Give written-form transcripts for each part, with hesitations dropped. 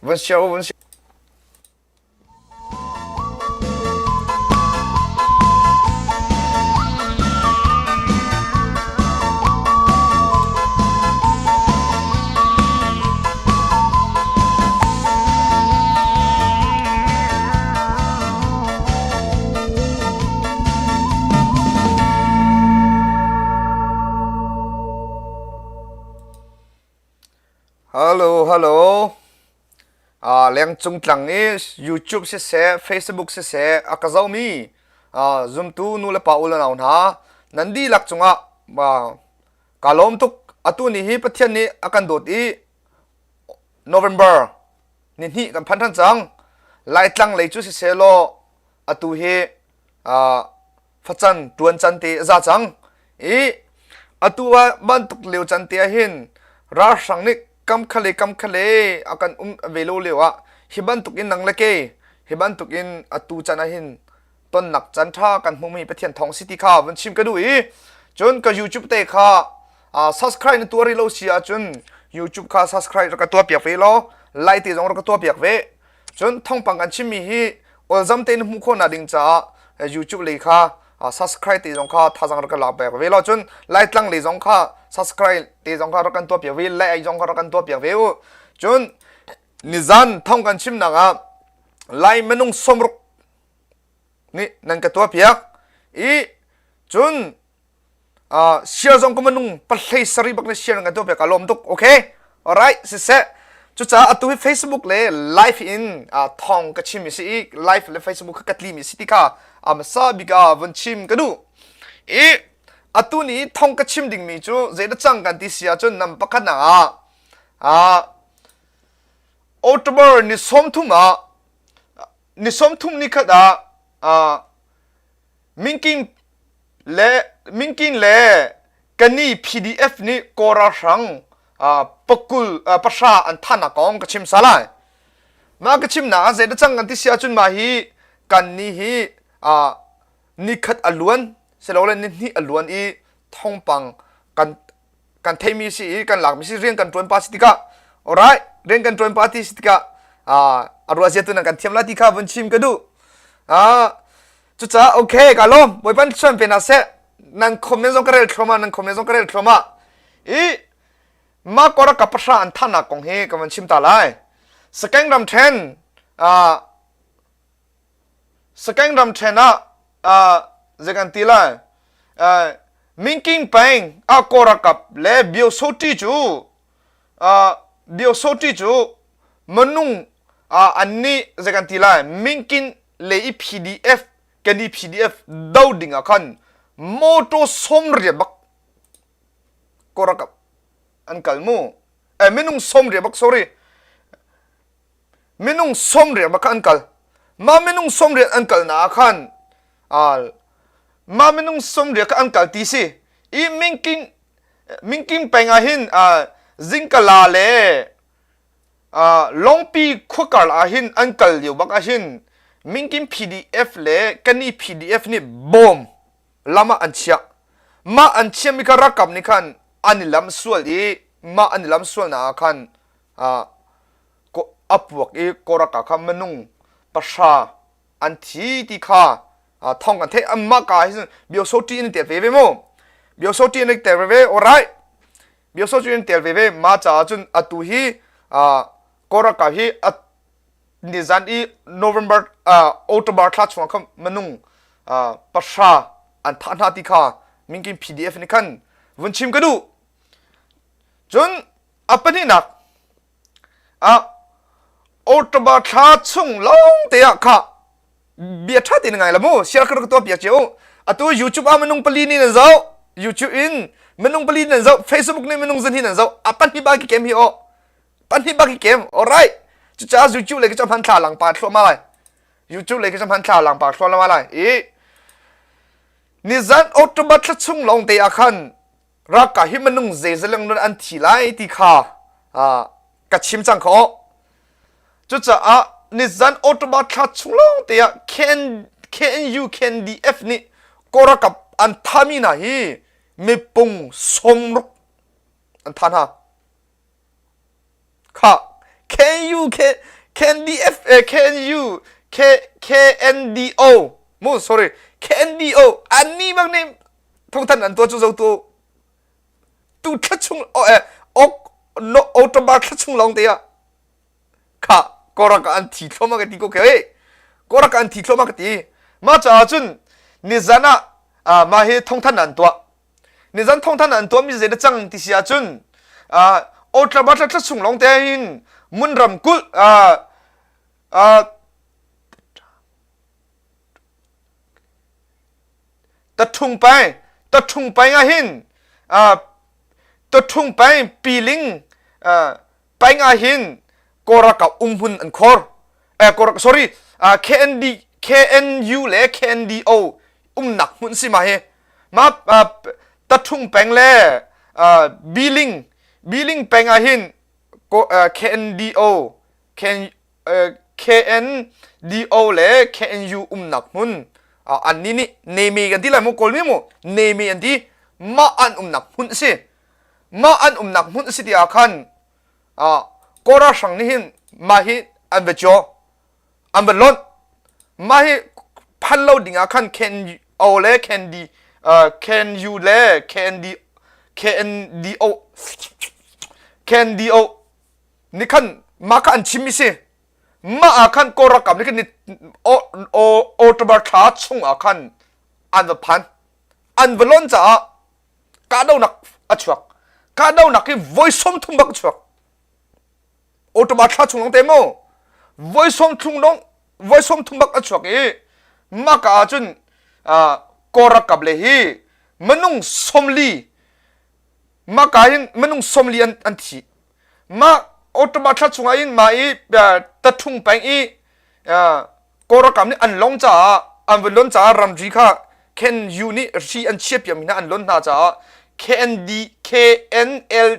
Van share u, van share. Hello, hello. Uh, lengcung tlang i YouTube siseh, Facebook siseh a ka zomi uh, zumtu nu le pa u le nau hna nan dihlak cungah uh, ka lawm tuk. Atu ni hi Pathian nih a kan dawt i November ni hnih kan phan than cang. Laitlang lei cu siseh law atu hi uh, facan tuan can te a za cang i atu ah bantuk lio can te ah hin ralhrang nih kam khale kam khale a kan um ve lo lio ah hi bantuk in nang le ke hi bantuk in atu can ah hin tonnak can tha kan hmumi Pathian thawng si ti kha vun chim ka duh i cun ka YouTube te kha subscribe na tuar lo si ahcun YouTube kha subscribe rak ka tuah piak ve law like te zong rak ka tuah piak ve Cun thawngpang kan chimmi hi awlzam tein hmuh khawhnak ding caah YouTube lei kha subscribe te zong kha thazang rak kan lak piak ve law cun Laitlang lei zong kha subscribe te zong kha rak kan tuah piak ve like zong kha rak kan tuah piak ve u. Cun nizan thawng kan chimnak ah Lai minung sawmruk nih nan ka tuah piak i cun Uh, share zong ka minung pahlei sarih bak na share kan tuah piak ka lawm tuk okay alright siseh cucaah atu hi Facebook le live in uh, thong ka chim mi si i live le Facebook ka tli mi si ti kha amasa bik ah vun chim ka duh i atu ni thong ka chim ding mi cu zei da cang kan ti si ahcun nam pakhat nak ah uh, October ni 30 ah ni 30 ni khat ah uh, Minking le Minkin le Kani PDF nih Kawl ralhrang pakul pahra an thahnak kong ka chim sa lai. Mah ka chimnak ah zeidah cang kan ti si ahcun mah hi kan ni hi nikhat a luan silole nihnih a luan i thawngpang kan kan theimi si i kan lakmi si rian kan ṭuan pa si tikah alright rian kan ṭuan pa ti si tikah a ruah zia tu nan kan thiam la ti kha vun chim ka duh cucaah okay ka lawm bawipa chuan pe na seh nan comment zong ka rel thluahmah nan comment zong ka rel thluahmah i ma kora ka pahra an thanak kong hi ka van chim ta lai sakeng ram then Sakeng ram ṭhen ah zei kan ti lai Minking peng ah Kawlralkap le Biosoti cu Biosoti cu minung an nih zei kan ti lai Minkin le i PDF kan i PDF do ding ah khan motor 80 bak Kawlralkap an kal mu eh minung 80 bak sorry Minung 80 bak an kal. Mah minung 80 an kalnak ah khan mah minung 80 kha an kal ti si. I Mingking Mingking peng ah hin Zingkala le Longpi khuakar ah hin an kal lio bak ah hin Mingking PDF le Kani PDF nih bom lam ah an chiah. Mah an chiahmi kha ralkap nih khan an i lam sual i mah an i lam sualnak ah khan a puak i Kawlralkap kha minung pahra an thi ti kha thong kan theih anmah ka hi biosoti in tel ve ve mu biosoti in tel ve ve alright biosoti in tel ve ve ma caah cun atu hi Kawlralkap hi nizan i November October thla chungah khan minung pahra an thah hna ti kha minkin PDF nih khan vun chim ka duh cun A pahnihnak ah October thla chung lawng te ah kha bia ṭha tein ngai la mu share ka rak tuah piak cio atu YouTube ah minung pali nih nan zoh YouTube in minung pali nan zoh Facebook nih minung zan hi nan zoh a pahnih ba ki kem hi o pahnih ba ki kem alright cucaah YouTube le ka hman thla lang pa thluahmah lai YouTube le ka hman thla lang pa thluahmah lai i nizan October thla chung lawng te ah khan ralkap hi minung zeizeleng nun an thi lai ti kha ka chim cang kho cucaah nizan October thla chung lawng te ah KNU KNDF nih Kawlralkap an thami hna hi mipung 60 an tha hna kha. KU K KNDF eh, KNU K KNDO mu sorry KNDO anni bang nih thongthan an tuah cu zo tu tu thla chung eh, ok no October thla chung lawng te ah kha korak an thi thluahmah ka ti ko ke korak an thi thluahmah ka ti mah caah cun nizan ah mah hi thongthan an tuah nizan thongthan an tuah mi zei da cang ti si ahcun October thla thla chung lawng te hin mun ramkulh Taṭhung peng taṭhung peng ah hin taṭhung peng piling peng ah hin Kawlralkap umhmun an khor. Eh, Kawlrak, sorry, uh, KND, KNU le KNDO umnak hmun si ma hi. Ma uh, Taṭhung peng le uh, Biling, Biling peng ah hin uh, KNDO, KN, uh, KNDO le KNU umnak hmun uh, an ni nih Neme kan ti lai mu Kawlmi mu Neme an ti mah an umnak hmun si. Mah an umnak hmun si ti ah khan Kawl ralhrang nih hin mah hi an va caw an va lonh mah hi phan lo ding ah khan KNO le KND KNU le KND KNDO KNDO nih khan mah kha an chim mi si mah ah khan Kawl ralkap nih khan October thla chung ah khan an va phan an va lonh caah kahdohnak a chuak kahdohnak hi voi 30 bak a chuak October thla chung lawng te mu voi 30 lawng voi 30 bak a chuak i maka ah cun Kawl ralkap le hi minung 40 maka hin minung 40 an, an thi mah October thla chungah hin mah i tathung peng i Kawl ralkap nih an long caah an vun lon caah ramri kha KNU nih hri an chiah piakmi hna an lon hna caah KND KNL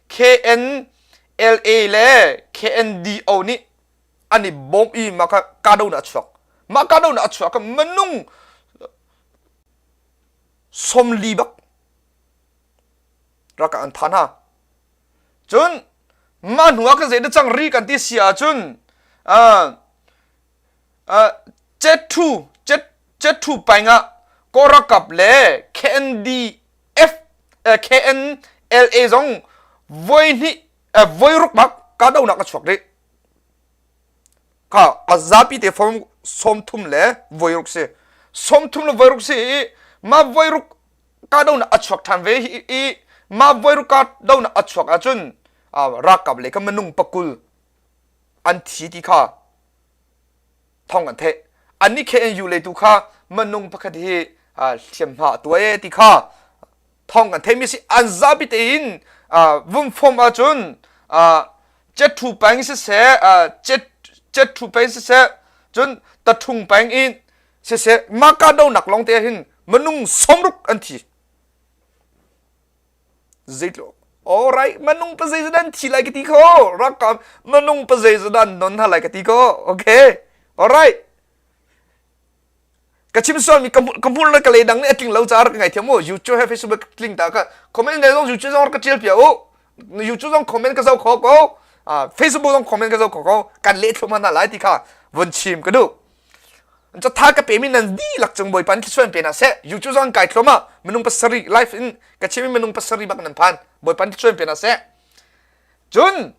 KNLA le KNDO nih an i bawm i mah kha kahdohnak a chuak. Mah kahdohnak a chuak kha minung 40 bak ralkap an tha hna. Cun mah hnu ah kan zei cang ri kan ti si ahcun Cethu Cethu peng ah Kawlralkap le KNDF KNLA zong voi hnih voi ruk bak kahdohnak a chuak rih. Kha a zapi te form 30 le voi ruk si. 30 le voi ruk si i mah voi ruk kahdohnak a chuak ṭhan ve i mah voi kahdohnak a chuak ahcun ralkap lei kha minung pakul an thi ti kha thong an theih annih KNU lei tu kha minung pakhat hi hliamhma a tuai e ti kha thong kan theihmi si an zapi tein vum fom ahcun cethu peng siseh cethu peng siseh cun tathung peng in siseh mah kahdohnak lawng te hin minung 60 an thi zeitluk alright minung pa zei dan thi lai ka ti ko rakam minung pa zei dan non ha lai ka ti ko okay alright ka chim sual mi ka hmur le ka le dang nih a tling lo caah rak ngai thiam mu YouTube he Facebook tling ta ka comment ne zong YouTube zong ka tial pia u YouTube zong comment ka zo kho ko Facebook zong comment ka zo kho ko kan le thlum hna lai ti kha vun chim ka duh Catha ka pemi nan dihlak cung Bawipa nih thluachuah in pe hna seh. YouTube zong kai thluahmah minung pasarih live in ka chimmi minung pasarih bak nan phan. Bawipa nih thluachuah in pe hna seh. Cun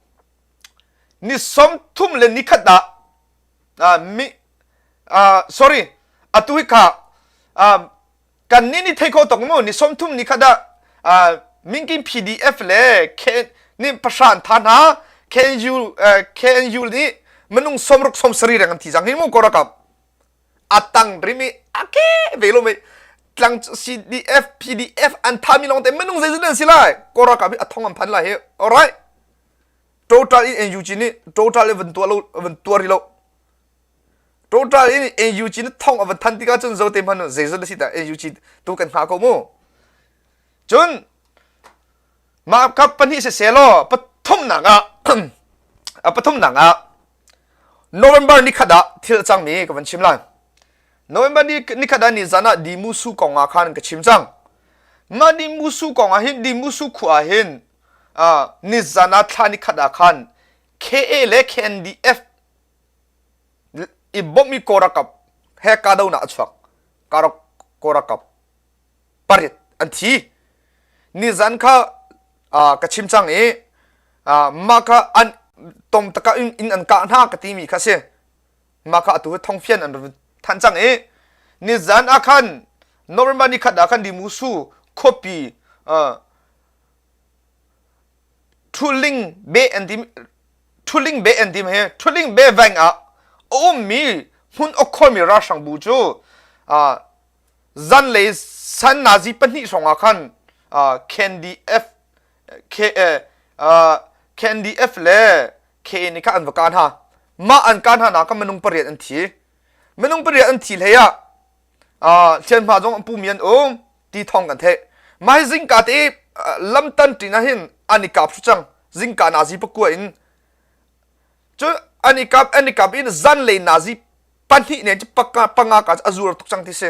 ni 30 le ni khat ah uh, mi uh, sorry atu hi kha uh, kan nih ni thei kho tok mu ni 30 ni khat ah uh, Minkin PDF le K nih pahra tha hna KNU uh, KNU nih minung 60 70 reng an thi cang hi mu korakap atang rimi ake ve lo me tlang CDF PDF an thami long te minung zei an si lai korakap hi athong an phan lai hi alright total in NUG nih total in van tuah lo van tuah ri lo total in NUG nih thong a van than tikah cun zote hman zeizat na si ta NUG tu kan hngah ko mu cun mah ka pahnih siseh law pathumnak ah pathumnak ah November ni khat ah thil a cangmi ka van chim lai November ni ni khat ah ni zan ah Dimusu kong ah khan ka chim cang mah Dimusu kong ah hin Dimusu khua ah hin nizan ah thla ni khat ah khan. KA le KNDF i bawmh i Kawlralkap he kahdohnak a chuak. Kawlralkap pariat an thi. Nizan kha ka chim cang i mah kha an tom taka in an kah hna ka timi kha si. Mah kha atu thongfian an than cang i nizan ah khan November ni khat ah khan Limusu khuapi Thuling be an ti Thuling be an ti he Thuling be veng ah a ummi hmun okkhawimi ralhrang bu cu zanlei san nazi pahnih hrawng ah khan KNDF KNDF le KA nih kha an va kah hna. Mah an kah hna nak kha minung pariat an thi. Minung pariat an thi hlei ah hliamhma zong an pumi an um ti thawng kan theih. Mah hi zingka te lamtan ṭin ah hin an i kap hru cang. Zingka nazi pakua in cun an i kap an i kap in zanlei nazi pahnih nen cu panga ka a zuar tuk cang ti si.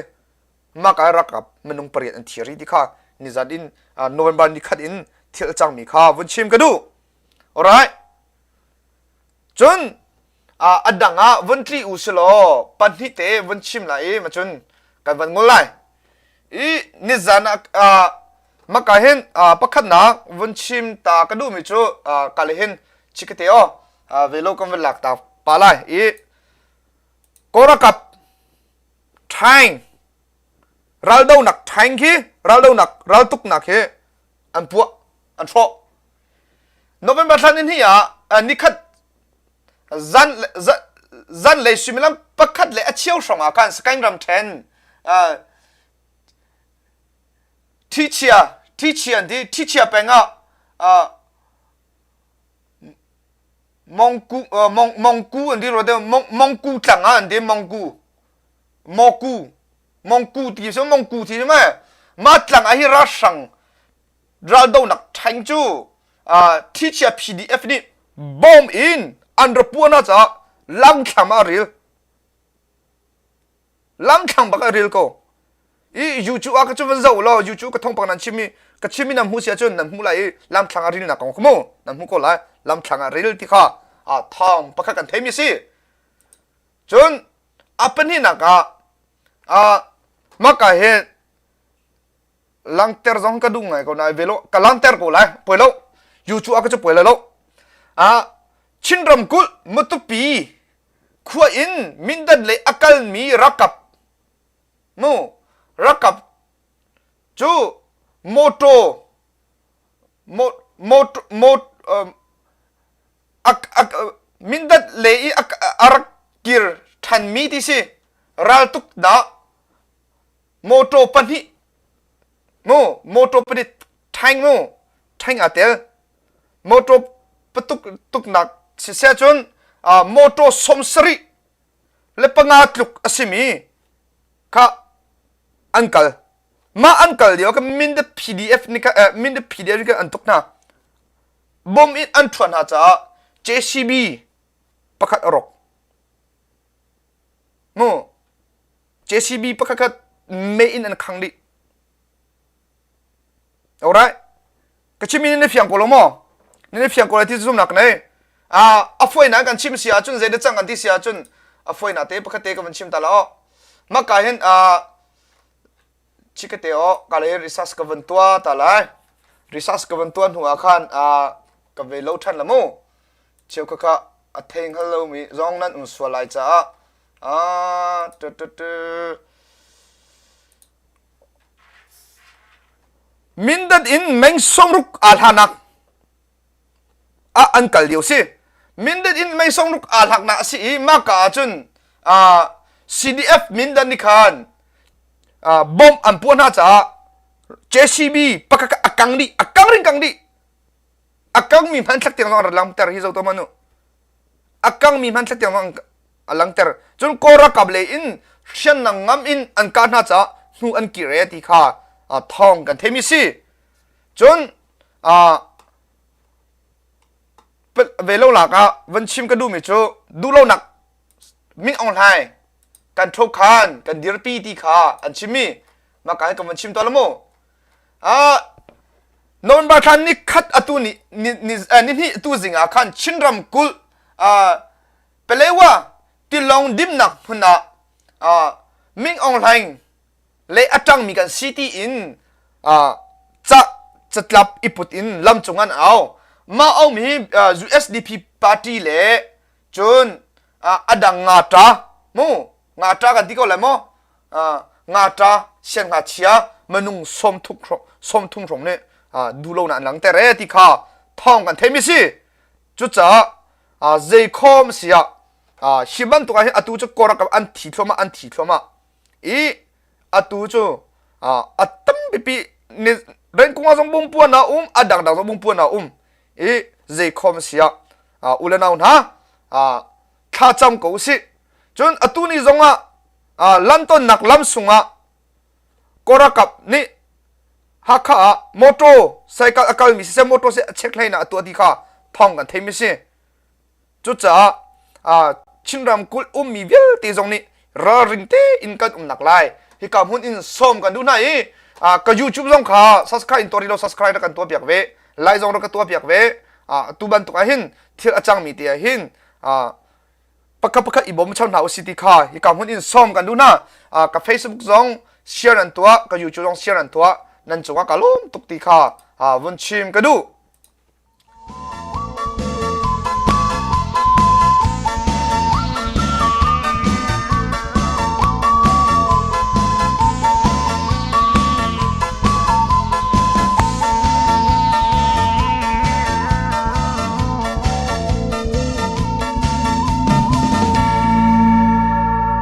Mah ka ralkap minung pariat an thi rih ti kha nizan in November ni khat in thil a cangmi kha vun chim ka duh. Alright. Cun a dang ah vun tli u si law pahnih te vun chim lai i macun kan van ngol lai. I nizan ah maka hin pakhatnak vun chim ta ka duhmi cu ka le hin chikate aw velo kan vun lak ta pa lai i Kawlralkap ṭhaing raldonak ṭhaing khi raldonak raltuknak hi an puah an hrawh November thla ni hnih ah nikhat zan zanlei suimilam pakhat le a cheu hrawng ah khan Sagaing ramṭhen Thichia Thichia an ti Thichia peng ah Mongku Mongku an ti rua deuh Mongku tlang ah an ti Mongku Moku Mongku ti si Mongku ti si ma mah tlang ah hi ralhrang raldonak ṭheng cu Thichia PDF nih bomb in an ra puah hna caah lamthlang ah a ril. Lamthlang bak a ril ko. I YouTube ah ka cu van zoh law YouTube ka thawngpang nan chim i ka chim i nan hmuh si ahcun nan hmuh lai i lamthlang a rilnak kong kha mu nan hmuh ko lai lamthlang a ril ti kha thawng pakhat kan theimi si. Cun a pahnihnak ah maka hi langter zong ka duh ngai ko nai velo ka langter ko lai poi lo YouTube ah ka cu poi lai lo ah Chin ramkulh Matupi khua in Mindat lei a kalmi rakap mu rakap cu motor mo mo mo Mindat lei i a rak kir ṭhanmi ti si raltuknak motor pahnih mu motor pahnih ṭhaing mu ṭhaing aa tel motor patuk tuknak siseh cun motor 70 le panga tluk a simi kha an kal mah an kal lio ka Mindat PDF nih kha Mindat PDF nih khan an tuk hna Bom in an ṭhuah hna caah JCB pakhat a rawk. Mu JCB pakhat kha mei in an khang dih. Alright. Ka chimmi na fiang ko lo maw? Na fiang ko lai ti zumnak nei. Ah, a foinak kan chim si ahcun zei cang kan ti si ahcun a foinak te pakhat te ka van chim ta la aw. Maka hin ah Chikate aw ka le research ka van tuah ta lai. Research ka van tuah hnu ah khan ka ve lo ṭhan la mu. Cheu kha kha a thei hngal lomi zong nan um sual lai caah ah tu tu tu Mindat in meng 60 aa hlanak ah an kal lio si. Mindat in mei 60 aa hlaknak a si i mahka ah cun CDF Mindat nih khan bomb an puah hna caah JCB pakhat a kang dih a kang ring kang dih a kangmi hmanthlak tiang zong an rak langhter hi zo to manu a kangmi hmanthlak tiang zong a langter cun Kawl ralkap lei in hriamnam ngam in an kah hna caah hnu an kir e ti kha thawng kan theimi si cun ve lo lak ah van chim ka duhmi cu duhlonak Min Aung Hlaing kan ṭhokhan kan dirpi ti kha an chimmi mah ka kan van chim tawn mu ah November thla ni khat atu ni ni ni hnih tu zing ah khan Chin ramkulh Palewa tilawng dimnak hmun ah Ming Aung Hlaing le a ṭangmi kan si tiin ca catlap i put in lamcung an au. Mah aum hi USDP party le cun a dang ngata mu ngata kan ti ko lai maw ngata siangngakchia minung 30 hrawng nih duhlonak an langhter e ti kha thawng kan theimi si. Cucaah zeikhawm si ah hi bantuk ah hin atu cu Kawlram an thi thluahmah an thi thluahmah i atu cu a tampipi rengkung ah zong bungpuan a um a dangdang zong bungpuan a um i zeikhawm si ah u le nau hna thlacam ko usih cun atu ni zong ah lantonnak lam sungah Kawlralkap nih Hakha ah motor cycle a kalmi siseh motor seh a check hlei a tuah ti kha thawng kan theimi si. Cucaah Chin ramkulh ummi vialte zong nih ralring tein kan umnak lai hika hmun in sawm kan duh hna i ka YouTube zong kha subscribe in tuah rih lo subscribe rak kan tuah piak ve like zong rak ka tuah piak ve tu bantuk ah hin thil a cangmi te ah hin pakhat pakhat i bawm hna usih ti kha hika hmun in sawm kan duh hna. Ka Facebook zong share nan tuah, ka YouTube zong share nan tuah. Nan cungah ka lawm tuk ti kha vun chim ka duh.